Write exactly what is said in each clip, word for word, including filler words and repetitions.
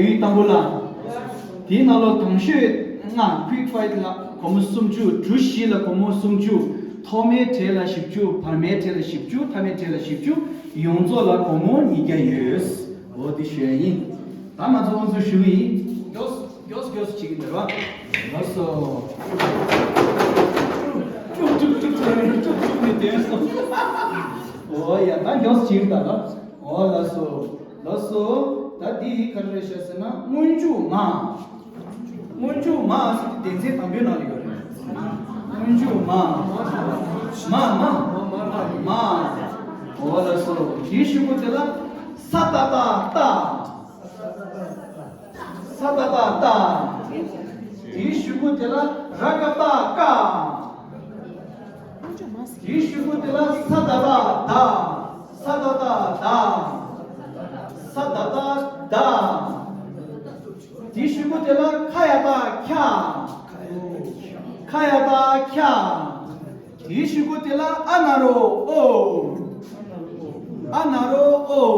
ཡུལ་དང་པོ་ལ། དེའི་ནང་ལོགས་དང་ཤོས་ལྔ། quick fight ལ་སྒོར་མོ་སུམ་ཅུ། གྲུ་བཞི་ལ་སྒོར་མོ་སུམ་ཅུ། ཐོག་མའི་གྲས་ལ་བཞི་བཅུ། བར་མའི་གྲས་ལ་བཞི་བཅུ། མཐའ་མའི་གྲས་ལ་བཞི་བཅུ། ཡོངས་རྫོགས་ལ་སྒོར་མོ་ཉིས་བརྒྱ་ཡོད། འོ་དེ་ཞུ་ཡ་ཡིན། ད་ང་ཚོ་དབུ་འཛུགས་ཞུ་གི་ཡིན། མགྱོགས་མགྱོགས་མགྱོགས་བྱེད་ཀྱི་འདུག་ར། ལགས་སོ། ཀྲུག་ཀྲུག་ཀྲུག་ཀྲུག་ཀྲུག་ནས་བསྡད་སོང་། འོ་ཡ། ད་མགྱོགས་བྱེད་ཀྱི་འདུག་ར། འོ་ལགས་སོ། ལགས་སོ། ད་འདི་ག་རེ་རེད་ཤག་ཟེར་ན། སྔོན་འཇུག་མ། སྔོན་འཇུག་མ་ཟེར་དེ་སྡེ་ཚན་དང་པོའི་ནང་ལ་ཡོད་རེད། སྔོན་འཇུག་མ། མ་མ། མ། འོ་ལགས་སོ། དེའི་གཞུག་གུ་དེ་ལ་ས་ཏ་བཏགས་སྟ། ས་ཏ་བཏགས་སྟ། དེའི་གཞུག་གུ་དེ་ལ་ར་ག་བཏགས་སྐ། དེའི་གཞུག་གུ་དེ་ལ་ས་ད་བཏགས་སྡ། ས་ད་བཏགས་སྡ། ས་ད་བཏགས་སྡ། དེའི་གཞུག་གུ་དེ་ལ་ཁ་ཡ་བཏགས་ཁྱ། ཁ་ཡ་བཏགས་ཁྱ། དེའི་གཞུག་གུ་དེ་ལ་ཨ་ན་རོ་ཨོ། ཨ་ན་རོ་ཨོ།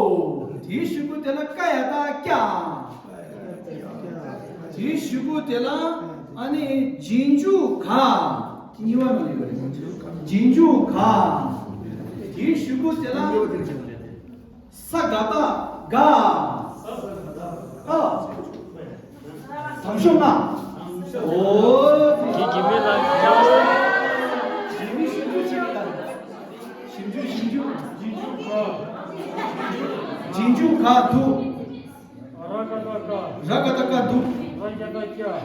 དེའི་གཞུག་གུ་དེ་ལ་ཀ་ཡ་བཏགས་ཀྱ། དེའི་གཞུག་གུ་དེ་ལ་ཨ་ནི་རྗེས་འཇུག་ག། གཉིས་པ་ནང་ཡོད་རེད། རྗེས་འཇུག་ག། དེའི་གཞུག་གུ་དེ་ལ་ས་ག་བཏགས་སྒ། ཨ། དང་ཤོ་ལྔ། འོ། དེ་གི་མི་ལ་རྒྱབ། ཞིབ་འཇུག་ཞིབ་འཇུག་བྱེད་ཀྱི་ད། ཞིབ་འཇུག་ཞིབ་འཇུག་རྗེས་འཇུག་ག། རྗེས་འཇུག་ག་འདུག། ར་ག་བཏགས་སྐ། ར་ག་བཏགས་སྐ་འདུག། ར་ཡ་བཏགས་རྒྱ།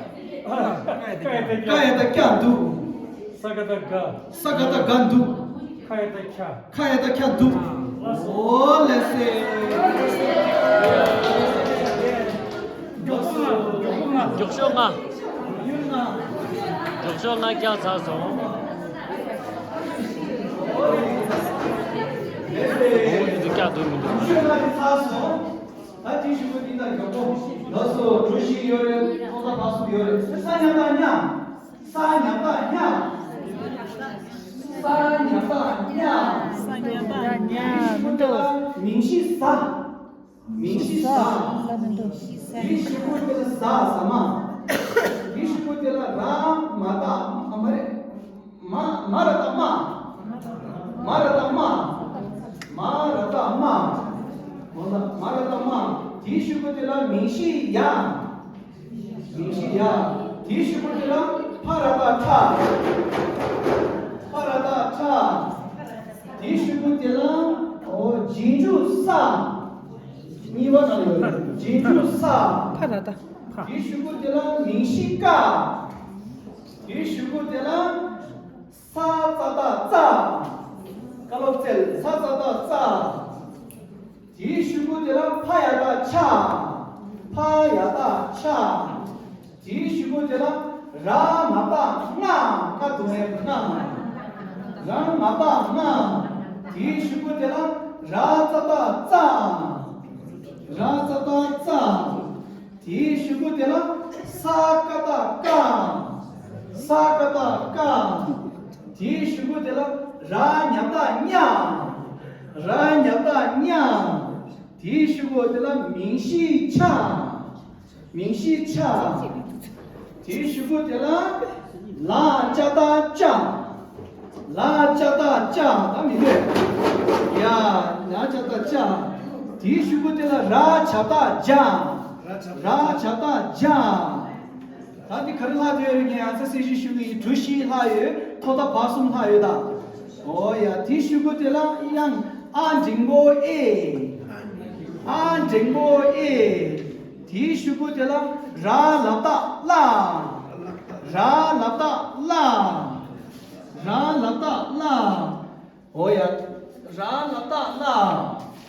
ཀ་ཡ་བཏགས་རྒྱ་འདུག། ས་ག་བཏགས་སྒ། ས་ག་བཏགས་སྒ་འདུག། ཁ་ཡ་བཏགས་ཁྱ། ཁ་ཡ་བཏགས་ཁྱ་འདུག། འོ་ལགས་སེ། མགྱོགས་ཤོག་ལྔ། མགྱོགས་ཤོག་ལྔ། མགྱོགས་ཤོག་ལྔ་བརྒྱབ་ཚར་སོང་། འོ་འདི་འདུག་བརྒྱབ་འདུག་མི་འདུག། ད་དེའི་གཞུག་གུ་འདི་ལ་མགྱོགས་པོ། ལགས་སོ། གྲུ་བཞི་ཡོད་རེད། ཐོག་མཐའ་བར་གསུམ་ཡོད་རེད། ས་ཉ་བཏགས་སྙ། ས་ཉ་བཏགས་སྙ། ས་ཉ་བཏགས་སྙ། ས་ཉ་བཏགས་སྙ། མི་འདུག། མིང་གཞི་ཟ། མིང་གཞི་ཟ། ཟ་ལ་མི་འདུག། དེའི་གཞུག་གུ་དེ་ལ་ཟ་ཟ་མ། དེའི་གཞུག་གུ་དེ་ལ་ར་མ་བཏགས། ཨ། མ་རེད། མ། མ་ར་བཏགས་མ། མ་ར་བཏགས་མ། མ་ར་བཏགས་མ། འོ་ན་མ་ར་བཏགས་མ། དེའི་གཞུག་གུ་དེ་ལ་མིང་གཞི་ཡ། མིང་གཞི་ཡ། དེའི་གཞུག་གུ་དེ་ལ་ཕ་ར་བཏགས་ཕྲ། ཕ་ར་བཏགས་ཕྲ། དེའི་གཞུག་གུ་དེ་ལ། འོ། རྗེས་འཇུག་ས། གཉིས་པ་ནང་ཡོད། རྗེས་འཇུག་ས། ཕ་ར་བཏགས་ཕ། དེའི་གཞུག་གུ་དེ་ལ་མིང་གཞི་ཀ། དེའི་གཞུག་གུ་དེ་ལ་ས་ཙ་བཏགས་སྩ། བཀའ་སློབ་སྩལ། ས་ཙ་བཏགས་སྩ། དེའི་གཞུག་གུ་དེ་ལ་ཕ་ཡ་བཏགས་ཕྱ། ཕ་ཡ་བཏགས་ཕྱ། དེའི་གཞུག་གུ་དེ་ལ་ར་ང་བཏགས་ང་། ང་དུ་མའི་ང་། ར་ང་བཏགས་ང་། དེའི་གཞུག་གུ་དེ་ལ་ར་ཙ་བཏགས་རྩ། ར་ཙ་བཏགས་རྩ། དེའི་གཞུག་གུ་དེ་ལ་ས་ཀ་བཏགས་སྐ། ས་ཀ་བཏགས་སྐ། དེའི་གཞུག་གུ་དེ་ལ་ར་ཉ་བཏགས་སྙ། ར་ཉ་བཏགས་སྙ། དེའི་གཞུག་གུ་དེ་ལ་མིང་གཞི་ཆ། མིང་གཞི་ཆ། དེའི་གཞུག་གུ་དེ་ལ་ལ་ཅ་བཏགས་ལྕགས། ལ་ཅ་བཏགས་ལྕགས། ད་མི་འདོད། ཡ། ལ་ཅ་བཏགས་ལྕགས། དེའི་གཞུག་གུ་དེ་ལ་ར་ཇ་བཏགས་རྒྱ། ར་ཇ་བཏགས་རྒྱ། ད་འདི་ག་རེ་ལྷག་ཡོད་རེད། ངས་ཡང་སེ་གསལ་བཤད་ཞུ་གི་ཡིན། གྲུ་བཞི་ལྷག་ཡོད། ཐོག་མཐའ་བར་གསུམ་ལྷག་ཡོད་ད། འོ་ཡ། དེའི་གཞུག་གུ་དེ་ལ་དབྱངས་ཨ་འགྲེང་བུ་ཨེ། ཨ་འགྲེང་བུ་ཨེ། དེའི་གཞུག་གུ་དེ་ལ་ར་ལ་བཏགས་སླ། ར་ལ་བཏགས་སླ། ར་ལ་བཏགས་སླ། འོ་ཡ། ར་ལ་བཏགས་སླ།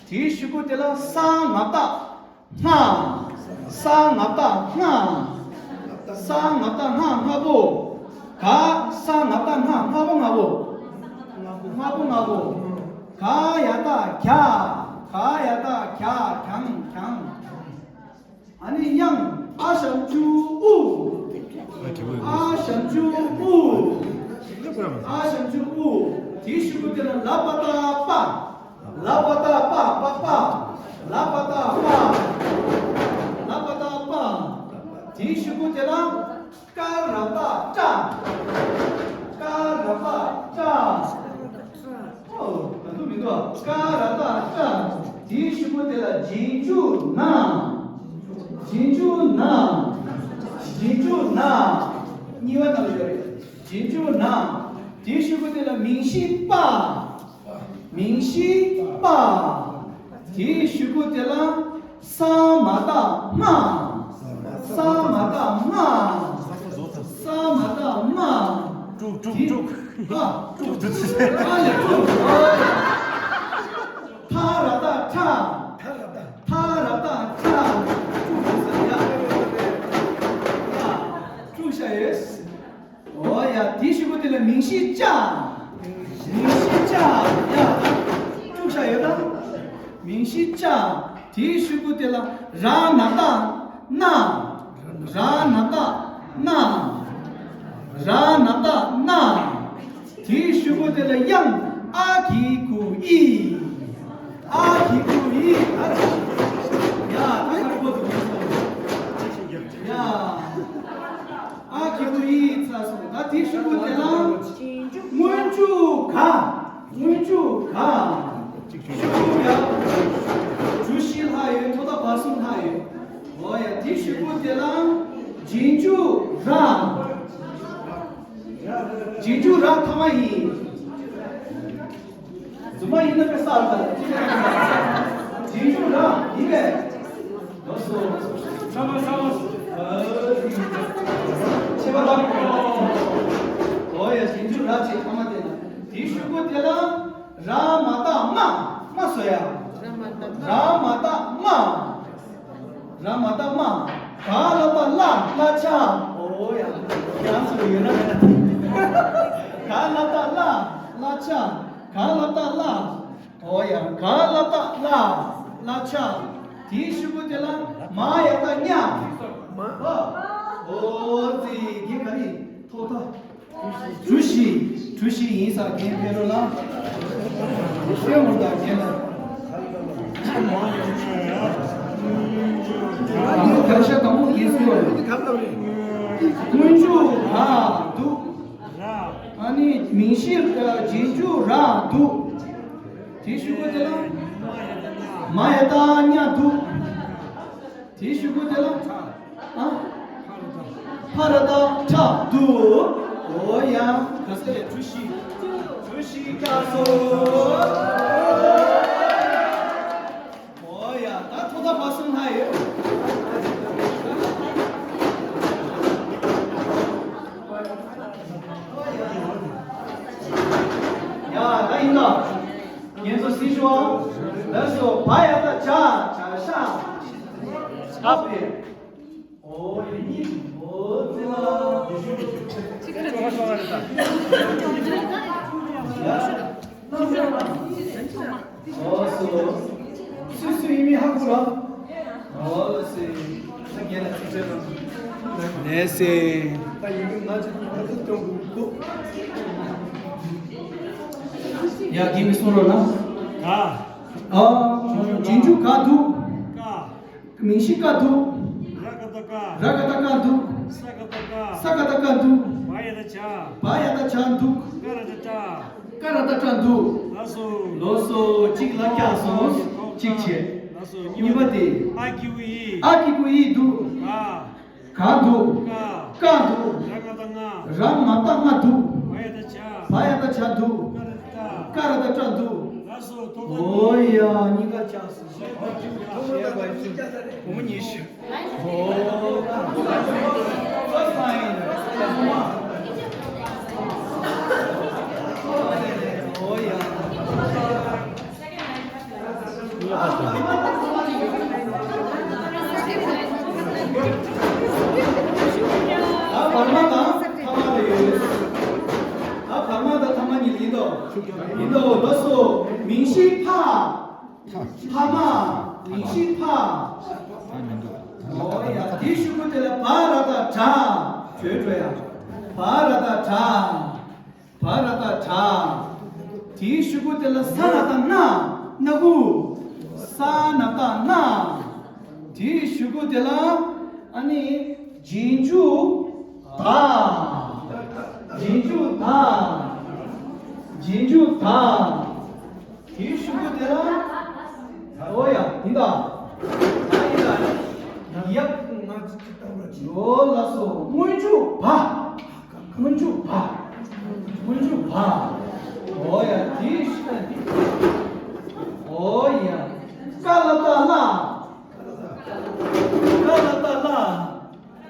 དེའི་གཞུག་གུ་དེ་ལ་ས་ང་བཏགས་སྔ། ས་ང་བཏགས་སྔ། ས་ང་བཏགས་སྔ། སྔ་པོ། ག། ས་ང་བཏགས་སྔ། སྔ་པོ་སྔ་པོ། སྔ་པོ་སྔ་པོ། ག་ཡ་བཏགས་གྱ། ག་ཡ་བཏགས་གྱ། གྱང་། གྱང་། ཨ་ནི་དབྱངས་ཨ་ཞབས་ཀྱུ་ཨུ། ཨ་ཞབས་ཀྱུ་ཨུ། ཨ་ཞབས་ཀྱུ་ཨུ། དེའི་གཞུག་གུ་དེ་ལ་ལ་པ་བཏགས་སྤ། ལ་པ་བཏགས་སྤ། པ་སྤ། ལ་པ་བཏགས་སྤ། ལ་པ་བཏགས་ དེའི་གཞུག་གུ་དེ་ལ་ཀ་ར་བཏགས་ཀྲ། ཀ་ར་བཏགས་ཀྲ། ཨོ། ད་དུང་མི་འདུག་ཀ་ར་བཏགས་ཀྲ། དེའི་གཞུག་གུ་དེ་ལ་རྗེས་འཇུག་ན། རྗེས་འཇུག་ན། རྗེས་འཇུག་ན། གཉིས་པ་ནང་ལ་ཡོད་རེད། རྗེས་འཇུག་ན། དེའི་གཞུག་གུ་དེ་ལ་མིང་གཞི་པ། མིང་གཞི་པ། དེའི་གཞུག་གུ་དེ་ལ་ས་མ་བཏགས་སྨ། ས་མ་བཏགས་སྨ། ས་མ་བཏགས་སྨ། དཀྲུག་དཀྲུག་དཀྲུག་ཨ། དཀྲུག་དཀྲུག་ཨ་ལས་དཀྲུག་ཨ་ལས། ཐ་ར་བཏགས་ཁྲ། ཐ་ར་བཏགས་ཁྲ། དཀྲུག་དཀྲུག་ཡ། ཡ། དཀྲུག་བཞག་ཡོད། ཨོ་ཡ། དེའི་གཞུག་གུ་དེ་ལ་མིང་གཞི་ལྕགས། མིང་གཞི་ལྕགས་ཡ། དཀྲུག་བཞག་ཡོད་ད། མིང་གཞི་ལྕགས། དེའི་གཞུག་གུ་དེ་ལ་ར་ན་བཏགས་རྣ། ར་ན་བཏགས་རྣ། ར་ན་བཏགས་རྣ། དེའི་གཞུག་གུ་དེ་ལ་དབྱངས་ཨ་གི་གུ་ཨི། ཨ་གི་གུ་ཨི། ཨ་ཡ། ད་ཁ་ཁོ་ཐུག་ཡ། ཨ་གི་གུ་ཨི་ཚར་སོང་། ད་དེའི་གཞུག་གུ་དེ་ལ་སྔོན་འཇུག་ག། སྔོན་འཇུག་ག། གཞུག་གུ་ཡ། འགྲོ་བཞི་ལྷག་ཡོད། ཐོག་མཐའ་བར་གསུམ་ལྷག་ཡོད། ཨོ་ཡ། དེའི་གཞུག་གུ་དེ་ལ་རྗེས་འཇུག་ར། རྗེས་འཇུག་ར་ཐ་མ་ཡིན། རྫུན་མ་ཡིན་ན་དཔེ་གསར་དང་། རྗེས་འཇུག་ར་ཡིན་པས། ལགས་སོ། ཚང་མ་ཚང་མ། ཨ། ཆེ་བ་ལགས། ཨོ་ཡ། རྗེས་འཇུག་ར་བྱས་ཐ་མ་དེ་ན། དེའི་གཞུག་གུ་དེ་ལ་ར་མ་བཏགས་རྨ། རྨ་བཟོ་ཡ། ར་མ་བཏགས་རྨ། ར་མ་བཏགས་རྨ། ག་ལ་བཏགས་གླ། གླ་ཆ། ཨོ་ཡ། ཡང་སུ་ཡོད་ན་མེད་ན་དེ། ག་ལ་བཏགས་གླ། གླ་ཆ། ག་ལ་བཏགས་གླ། ཨོ་ཡ། ག་ལ་བཏགས་གླ། གླ་ཆ། དེའི་གཞུག་གུ་དེ་ལ་མ་ཡ་བཏགས་མྱ། མ། ཨོ་ཙི། དེ་ག་རེ། ཐོག་མཐའ། གྲུ་བཞི། གྲུ་བཞི་ཡིན་ས་རྒན་ཕེ་རོ་ལ། ཤེས་མོ་དང་རྒན་ལ། གར་ཤ་དང་པོ་རྒན་སུ་ཡོད་རེད། སྔོན་འཇུག་ག་འདུག་ཨ་ནི་མིང་གཞི་རྗེས་འཇུག་ར་འདུག་དེའི་གཞུག་གུ་དེ་ལ་མ་ཡ་བཏགས་མྱ་འདུག་དེའི་གཞུག་གུ་དེ་ལ་ཨ། ཕ་ར་བཏགས་ཕྲ་འདུག་ཨོ་ཡ། ག་ས་ལས། གྲུ་བཞི། གྲུ་བཞི་བཀག་སོང་། ཨོ་ཡ། ད་ཐོག་མཐའ་བར་གསུམ་ལྷག་ཡོད། ཡ། ད་ཡིན་ད། ངེད་ཚོ་སྲིད་ཞུ་བ། ལགས་སོ། བ་ཡ་བཏགས་བྱ། བྱ་ཤ། ཨ་ཕེ། ཨོ་ཡ། གཉིས། ཨོ་ཙི་ལ། ཡ། ཨོ་སོ། སུ་སུ་ཡིན་མིན་ཧ་གོ་ར། ཨོ་ལ་སེ། ས་རྒྱལ་ལ་ཚིག་ཆེ་ར། ལས་སེ། ད་ཡིན་གྱི་ང་ཚོ་ད་ཚོ་སྟོན་དགོས་གོ། ཡ། རྒན་གྱིས་གསུང་རོགས་གནང་། ག་ཨ། རྗེས་འཇུག་ག་འདུག་ཀ་མིང་གཞི་ཀ་འདུག་ར་ག་བཏགས་རྐ། ར་ག་བཏགས་རྐ་འདུག་ས་ག་བཏགས་སྐ། ས་ག་བཏགས་སྐ་འདུག་བ་ཡ་བཏགས་བྱ། བ་ཡ་བཏགས་བྱ་འདུག་ཀ་ར་བཏགས་བཀྲ། ཀ་ར་བཏགས་བཀྲ་འདུག་ལགས་སོ། ལགས་སོ། གཅིག་ལ་བཀྱག་སོང་། གཅིག་བྱས། ལགས་སོ། གཉིས་པ་དེ། ཨ་གི་གུ་ཨི། ཨ་གི་གུ་ཨི་འདུག་ག་ག་འདུག་ཀ་ཀ་འདུག་ར་ག་བཏགས་རྔ། ར་མ་བཏགས་རྔ་འདུག་བ་ཡ་བཏགས་བྱ། བ་ཡ་བཏགས་བྱ་འདུག་ཀ་ར་བཏགས་བཀྲ། ཀ་ར་བཏགས་བཀྲ་འདུག་ལགས་སོ། ཐོག་མཐའ། ཨོ་ཡ། གཉིས་ཀ་བཅག་སོང་། ཐོག་མ་དང་གཉིས་ཀ་བཅག་ས་རེད། སྒོར་མོ་ཉི་ཤུ། ཨོ། ཨོ་ཡ། ད་བར་མ་དང་ཐ་མ་རེད། ད་བར་མ་དང་ཐ་མ་གཉིས་ཡིན་དོ། ཡིན་དོ། ལགས་སོ། མིང་གཞི་ཕ། ཕ་མ། མིང་གཞི་ཕ། ཨོ་ཡ། དེའི་གཞུག་གུ་དེ་ལ་བ་ར་བཏགས་བྲ། བྲོས་འགྲོ་ཡ། བ་ར་བཏགས་བྲ། བ་ར་བཏགས་བྲ། དེའི་གཞུག་གུ་དེ་ལ་ས་ན་བཏགས་སྣ། སྣ་ཁུག་ས་ན་བཏགས་སྣ། དེའི་གཞུག་གུ་དེ་ལ་ཨ་ནི། རྗེས་འཇུག་ད། རྗེས་འཇུག་ད། རྗེས་འཇུག་ད། དེའི་གཞུག་གུ་དེ་ལ། ཨོ་ཡ། ཡིན་ད། ད་ཡིན་ད། ཡབ། ང་ཚོ་ལ་སོ། སྔོན་འཇུག་བ། སྔོན་འཇུག་བ། སྔོན་འཇུག་བ། ཨོ་ཡ། དེའི་གཞུག་གུ། ཨོ་ཡ། ཀ་ལ་བཏགས་ཀླ། ཀ་ལ་བཏགས་ཀླ།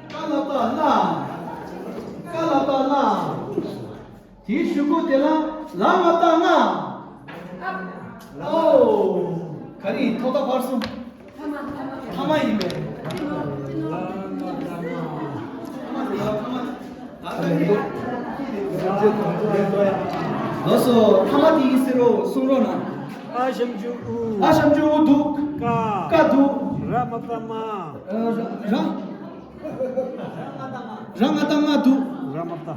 ཀ་ལ་བཏགས་ཀླ། ཀ་ལ་བཏགས་ཀླ། དེའི་གཞུག་གུ་དེ་ལ་ལ་མ་བཏགས་ལྔ། ཨོ། ག་རེ་ཡིན། ཐོག་མཐའ་བར་གསུམ། ཐ་མ་ཡིན་པས། ལགས་སོ། ཐ་མ་དེ་ཡིན་ཟེར་རོ། གསུང་རོགས་གནང་། ཨ་ཞབས་ཀྱུ་ཨུ། ཨ་ཞབས་ཀྱུ་ཨུ་འདུག། ཀ། ཀ་འདུག། ར་མ་བཏགས་རྨ། ཨ། ར། ར། ར་མ་བཏགས་རྨ་འདུག། ར་མ་བཏགས་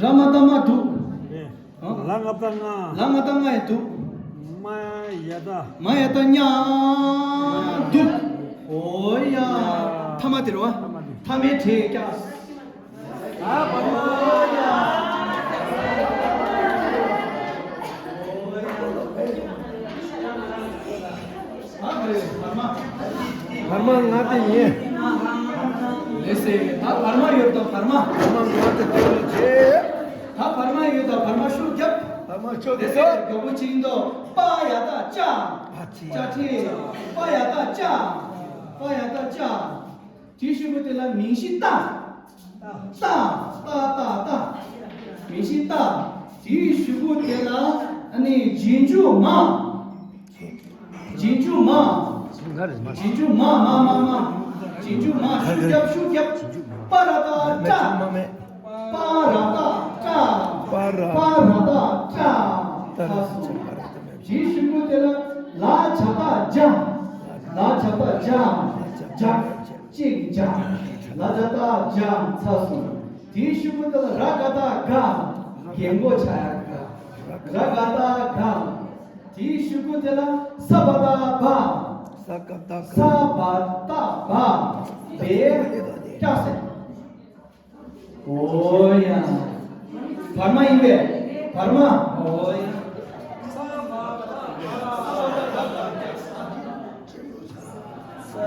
རྨ། ར་མ་བཏགས་རྨ་འདུག། རེད། ཨ། ལ་ང་བཏགས་ལྔ། ལ་ང་བཏགས་ལྔ་ཡང་འདུག། མ་ཡ་བཏགས། མ་ཡ་བཏགས་མྱ་འདུག། ཨོ་ཡ། ཐ་མ་དེ་རེད་བ། ཐ་མའི་སྒྲས་སྐྱ། ཨ། བར་མ། བར་མ་ང་དེ་ཉེ། ལགས་སེ། ད་བར་མ་ཡོད་དོ། བར་མ། བར་མ་ང་དེ་དེ་ལ་བྱེད། ད་བར་མ་ཡོད་དོ། བར་མ་ཤུགས་རྒྱབ། བར་མ་ཤུགས་རྒྱབ། ལགས་སེ། མགྱོགས་པོ་ཅིག་ཡིན་དོ། པ་ཡ་བཏགས་པྱ། པྱ་ཁྲི། པ་ཡ་བཏགས་པྱ། པ་ཡ་བཏགས་པྱ། དེའི་གཞུག་གུ་དེ་ལ་མིང་གཞི་ཏ། ཏ། ཏ། ཏ། ཏ། མིང་གཞི་ཏ། དེའི་གཞུག་གུ་དེ་ལ་ཨ་ནི་རྗེས་འཇུག་མ། རྗེས་འཇུག་མ། རྗེས་འཇུག་མ། མ། མ། མ། རྗེས་འཇུག་མ། ཤུགས་རྒྱབ། ཤུགས་རྒྱབ། པ་ར་བཏགས་པྲ། པ་ར་བཏགས་པྲ། པ་ར། པ་ར་བཏགས་པྲ། ད་སོང་། དེའི་གཞུག་གུ་དེ་ལ་ལ་ཇ་བཏགས་ལྗ། ལ་ཇ་བཏགས་ལྗ། ལྗ། ཅིག་ལྗ། ལ་ཇ་བཏགས་ལྗ། ཚར་སོང་། དེའི་གཞུག་གུ་དེ་ལ་ར་ག་བཏགས་རྒ། རྒན་གོག་ཆགས་ཡག་གི་རྒ། ར་ག་བཏགས་རྒ། དེའི་གཞུག་གུ་དེ་ལ་ས་བ་བཏགས་སྦ། ས་ག་བཏགས། ས་བ་བཏགས་སྦ། སྦའི་སྐྱ་ཟེར། ཨོ་ཡ། བར་མ་ཡིན་པས། བར་མ། ཨོ་ཡ། ས་བ་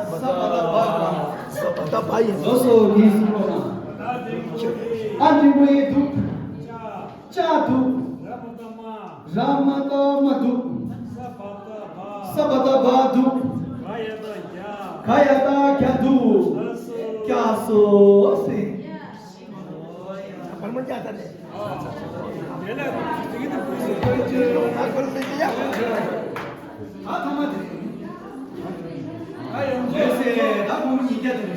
བཏགས་སྦ། ས་བ་བཏགས་སྦ་ཡིན། ལགས་སོ། ངས་གསུང་རོགས་གནང་། ཨ་འགྲེང་བུ་ཨེ་འདུག། ཅ་འདུག། ར་མ་བཏགས་རྨ་འདུག། ས་བ་བཏགས་སྦ་འདུག། ག་ཡ་བཏགས་རྒྱ། ག་ཡ་བཏགས་རྒྱ་འདུག། ལགས་སོ། ཀྱ་སོ་སེ། བར་མ་རྒྱ་ད་ནས། ད་ཐ་མ་དེ། ད་ཡོངས་རྫོགས་ཟེར། ད་ཁོང་གཉིས་ཀ་དེ་རེད།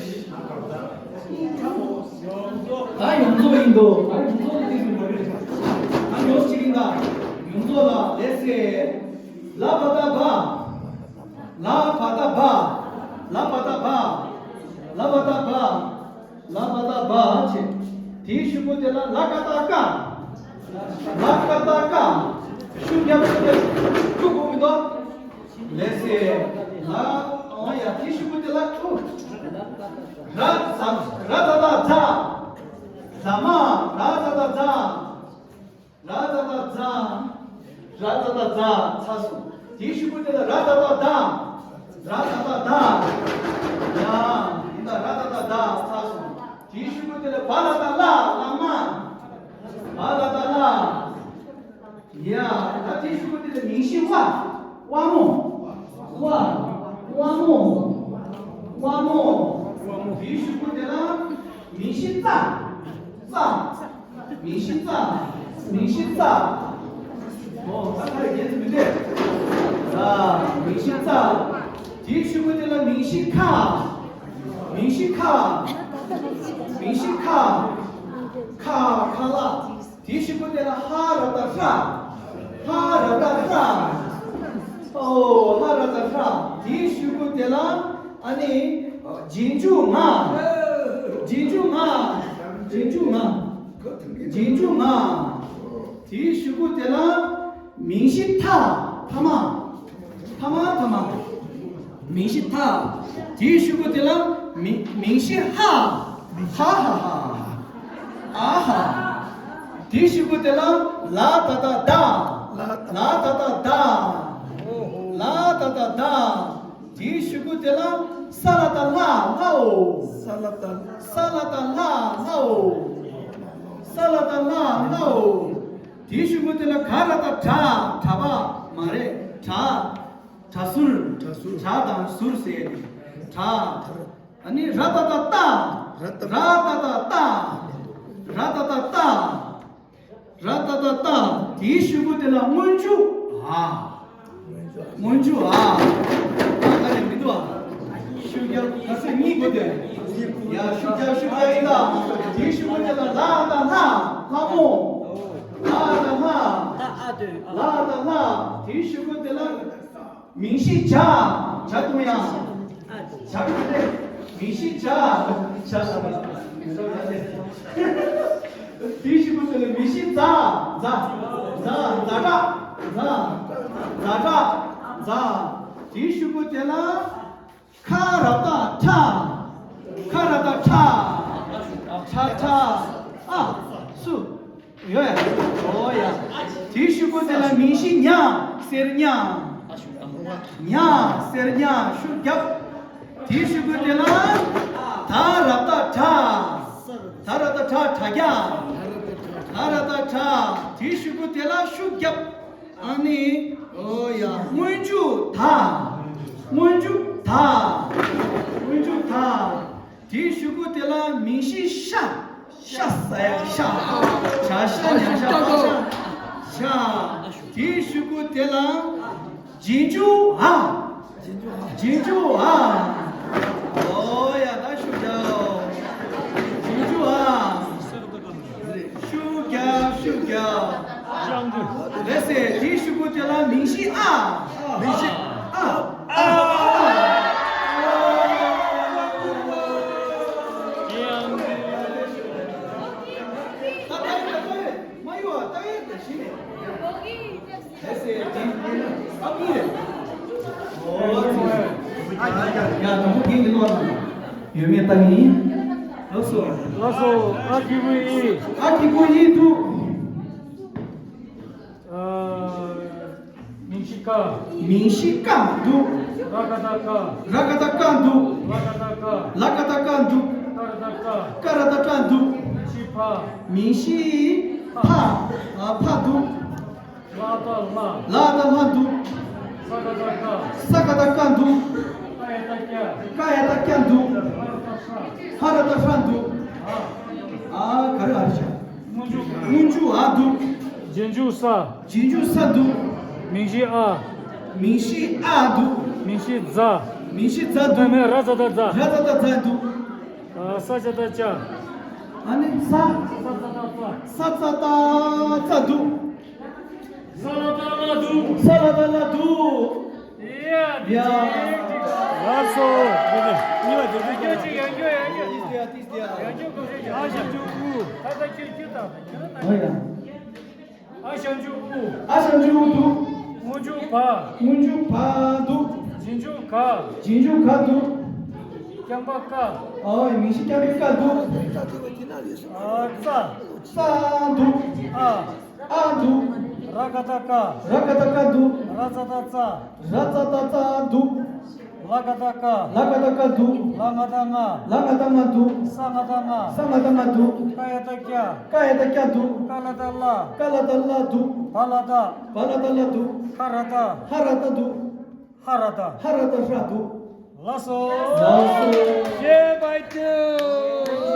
ད་ཡོངས་རྫོགས་ཡིན་འདུག། ད་ཡོངས་རྫོགས་དེ་ཟེར་བ་རེད། ད་ཡོངས་གཅིག་ཡིན་ད། ཡོངས་རྫོགས་ལ་ལས་ཟེར། ལ་བ་བཏགས་སྦ། ལ་བ་བཏགས་སྦ། ལ་བ་བཏགས་སྦ། ལ་བ་བཏགས་སྦ། ལ་བ་བཏགས་སྦ་བྱས། དེའི་གཞུག་གུ་དེ་ལ་ལ་ག་བཏགས་སྐ། ལ་ག་བཏགས་སྐ། ཤུགས་རྒྱབ། ཤུགས་རྒྱབ། ཤུགས་གོ་མི་འདུག། ལགས་སེ། ལ། ཨོ་ཡ། དེའི་གཞུག་གུ་དེ་ལ་ཨུ། ར་ཛ། ར་ཛ་བཏགས་རྫ། རྫ་མ། ར་ཛ་བཏགས་རྫ། ར་ཛ་བཏགས་རྫ། ར་ཛ་བཏགས་རྫ། ཚར་སོང་། དེའི་གཞུག་གུ་དེ་ལ་ར་ད་བཏགས་རྡ། ར་ད་བཏགས་རྡ། ཡ། ཡིན་ད། ར་ད་བཏགས་རྡ། ཚར་སོང་། དེའི་གཞུག་གུ་དེ་ལ་བ་ལ་བཏགས་བླ། བླ་མ། བ་ལ་བཏགས་བླ། ཡ། ད་དེའི་གཞུག་གུ་དེ་ལ་མིང་གཞི་དབ། དབ་མོ། དབ། དབ་མོ། དབ་མོ། དེའི་གཞུག་གུ་དེ་ལ་མིང་གཞི་ཙ། ཙ། མིང་གཞི་ཙ། མིང་གཞི་ཙ། ཨོ། ད་ཁ་རེ་རྒྱན་དུ་མི་འདྲེ། ཙ། མིང་གཞི་ཙ། དེའི་གཞུག་གུ་དེ་ལ་མིང་གཞི་ཁ། མིང་གཞི་ཁ། མིང་གཞི་ཁ། ཁ། ཁ་ལག། དེའི་གཞུག་གུ་དེ་ལ་ཧ་ར་བཏགས་ཧྲ། ཧ་ར་བཏགས་ཧྲ། ཨོ། ཧ་ར་བཏགས་ཧྲ། དེའི་གཞུག་གུ་དེ་ལ་ཨ་ནི་རྗེས་འཇུག་ང་། རྗེས་འཇུག་ང་། རྗེས་འཇུག་ང་། རྗེས་འཇུག་ང་། དེའི་གཞུག་གུ་དེ་ལ་མིང་གཞི་ཐ། ཐ་མ། ཐ་མ། ཐ་མ། མིང་གཞི་ཐ། དེའི་གཞུག་གུ་དེ་ལ་མིང་། མིང་གཞི་ཧ། ཧ་ཧ་ཧ། ཨ་ཧ། དེའི་གཞུག་གུ་དེ་ལ་ལ་ད་ད་ད། ལ་ད་ད་ད། ལ་ད་ད་ད། དེའི་གཞུག་གུ་དེ་ལ་ས་ལ་ད་ལྷ་ལྷའོ། ས་ལ་ད། ས་ལ་ད་ལྷ་ལྷའོ། ས་ལ་ད་ལྷ་ལྷའོ། དེའི་གཞུག་གུ་དེ་ལ་ག་ར་ད་གྲ། གྲྭ་པ་མ་རེད། གྲྭ། གྲྭ་ཟུར། གྲྭ་ཟུར། གྲྭ་དང་ཟུར་ཟེར་ནས་གྲྭ། ཨ་ནི་ར་ད་ད་རྟ། ར་ད་ད་རྟ། ར་ད་ད་རྟ། ར་ད་ད་རྟ། དེའི་གཞུག་གུ་དེ་ལ་སྔོན་འཇུག་ཨ། སྔོན་འཇུག་ཨ། ཨ་ག་ནས་མི་འདུག་ཨ། ཤུགས་རྒྱབ་ག་ཚོད་གཉིས་དགོས་དེ། ཡ་ཤུགས་རྒྱབ་ཤུགས་རྒྱབ་ཡིན་ད། དེའི་གཞུག་གུ་དེ་ལ་ལ་ད་ལྷ། ལྷ་མོ། ལ་ད་ལྷ། ལ་ད་ལྷ། དེའི་གཞུག་གུ་དེ་ལ། མིང་གཞི་བྱ། བྱ་དུ་ཡང་། བྱ་གི་རེད། མིང་གཞི་བྱ། བྱ། དེའི་གཞུག་གུ་དེ་ལ་མིང་གཞི་ཛ། ཛ། ཛ། ཛ་དྲག་ཛ། ཛ་དྲག་ཛ། དེའི་གཞུག་གུ་དེ་ལ་ཁ་ར་བཏགས་ཁྲ། ཁ་ར་བཏགས་ཁྲ། ཁྲ་ཁྲ། ཨ། སུ། ཡོད་ཡ། འོ་ཡ། དེའི་གཞུག་གུ་དེ་ལ་མིང་གཞི་ཉ། གསེར་ཉ། ཉ། གསེར་ཉ། ཤུགས་རྒྱབ། དེའི་གཞུག་གུ་དེ་ལ་ད་ར་བཏགས་དྲ། ད་ར་བཏགས་དྲ། དྲ་རྒྱ། ད་ར་བཏགས་དྲ། དེའི་གཞུག་གུ་དེ་ལ་ཤུགས་རྒྱབ། ཨ་ནི། འོ་ཡ། སྔོན་འཇུག་ད། སྔོན་འཇུག་ད། སྔོན་འཇུག་ད། དེའི་གཞུག་གུ་དེ་ལ་མིང་གཞི་ཤ། ཤ་ཟ་ཡ་ཤ། ཤ་ཤ་ཉ་ཤ་པ་ཤ། ཤ། དེའི་གཞུག་གུ་དེ་ལ་རྗེས་འཇུག་འ། རྗེས་འཇུག་འ། འོ་ཡ། ད་ཤུགས་རྒྱབ། རྗེས་འཇུག་འ། ཤུགས་རྒྱབ། ཤུགས་རྒྱབ། རེད་ཟེར། དེའི་གཞུག་གུ་དེ་ལ་མིང་གཞི་ཨ། མིང་གཞི་ཨ། ཨ། ཨ། ད་ལྟ་ཡིན་ད་ལྟ་ཡིན། མ་ཡོང་བ་ལྟ་ཡིན་ད་གཞི་ནས། ཨ་ཀི་རེད། ཨོ་ཙི། ཡ་དང་པོ་དེ་འདི་ལོག་ན་ཡོད་མེད་ལྟ་གི་ཡིན། ལགས་སོ། ལགས་སོ། ཨ་ཀི་གུ་ཡི། ཨ་ཀི་གུ་ཡི་འདུག་ཨ། མིང་གཞི་ཀ། མིང་གཞི་ཀ་འདུག་ར་ག་བཏགས་རྐ། ར་ག་བཏགས་རྐ་འདུག་ལ་ག་བཏགས་ལ་ཀ། ལ་ག་བཏགས་ལྐ་འདུག་ཀ་ར་བཏགས་ཀྲ། ཀ་ར་བཏགས་ཀྲ་འདུག་མིང་གཞི་ཕ། མིང་གཞི་ཕ། ཕ། ཨ། ཕ་འདུག་ལ་བཏགས་ལྷ། ལ་བཏགས་ལྷ་འདུག་ས་ག་བཏགས་སྐ། ས་ག་བཏགས་སྐ་འདུག་ཀ་ཡ་བཏགས་སྐྱ། ཀ་ཡ་བཏགས་སྐྱ་འདུག་ཧ་ར་བཏགས་ཧྲ། ཧ་ར་བཏགས་ཧྲ་འདུག་ཨ། ག་རེ་ཨ་རེ་བྱ། སྔོན་འཇུག་སྔོན་འཇུག་ཨ་འདུག་རྗེས་འཇུག་ས། རྗེས་འཇུག་ས་འདུག་མིང་གཞི་ཨ། མིང་གཞི་ཨ་འདུག་མིང་གཞི་ཛ། མིང་གཞི་ཛ་འདུག་ད་ནི་ར་ཛ་བཏགས་རྫ། ར་ཛ་བཏགས་རྫ་འདུག་ཨ། ས་ཇ་བཏགས་ཇ། ཨ་ནི་ས། ས་ཛ་བཏགས་ཛ། ས་ཛ་བཏགས་ཛ་འདུག་ས་ལ་བཏགས་ལ་འདུག་ས་ལ་བཏགས་ལ་འདུག་ཡ། ཡ། ལགས་སོ། གཉིས་པ་དེ་ཚོ་ཡང་སྐྱོ་ཅིག་ཡང་སྐྱོ་ཡང་སྐྱོ། ཏིས་ཏེ་ཡ། ཏིས་ཏེ་ཡ། ཡང་སྐྱོ་གོ་ཤེས་ཀྱང་ཨ་ཞབས་ཀྱུ་ཨུ། ད་ལྟ་སྐྱོ་སྐྱོ་དང་། འོ་ཡ། ཨ་ཞབས་ཀྱུ་ཨུ། ཨ་ཞབས་ཀྱུ་ཨུ་འདུག་སྔོན་འཇུག་བ། སྔོན་འཇུག་བ་འདུག་རྗེས་འཇུག་ག། རྗེས་འཇུག་ག་འདུག་རྐྱང་པ་ཀ། ཨོ་ཡ། མིང་གཞི་རྐྱང་པའི་ཀ་འདུག་ཨ། ཙ། ཙ་འདུག་ཨ། ཨ་འདུག་ར་ག་བཏགས་རྐ། ར་ག་བཏགས་རྐ་འདུག་ར་ཛ་བཏགས་རྫ། ར་ཛ་བཏགས་རྫ་འདུག་ལ་ག་བཏགས་ལྐ། ལ་ག་བཏགས་ལྐ་འདུག་ལ་ང་བཏགས་ལྔ། ལ་ང་བཏགས་ལྔ་འདུག་ས་ང་བཏགས་ལྔ། ས་ང་བཏགས་ལྔ་འདུག་ཀ་ཡ་བཏགས་ཀྱ། ཀ་ཡ་བཏགས་ཀྱ་འདུག་ཀ་ལ་བཏགས་ཀླ། ཀ་ལ་བཏགས་ཀླ་འདུག་བ་ལ་བཏགས། བ་ལ་བཏགས་བླ་འདུག་ཧ་ར་བཏགས། ཧ་ར་བཏགས་འདུག་ཧ་ར་བཏགས། ཧ་ར་བཏགས་ཧྲ་འདུག་ལགས་སོ། ལགས་སོ། ཡེ་བྷའི་ཏུ།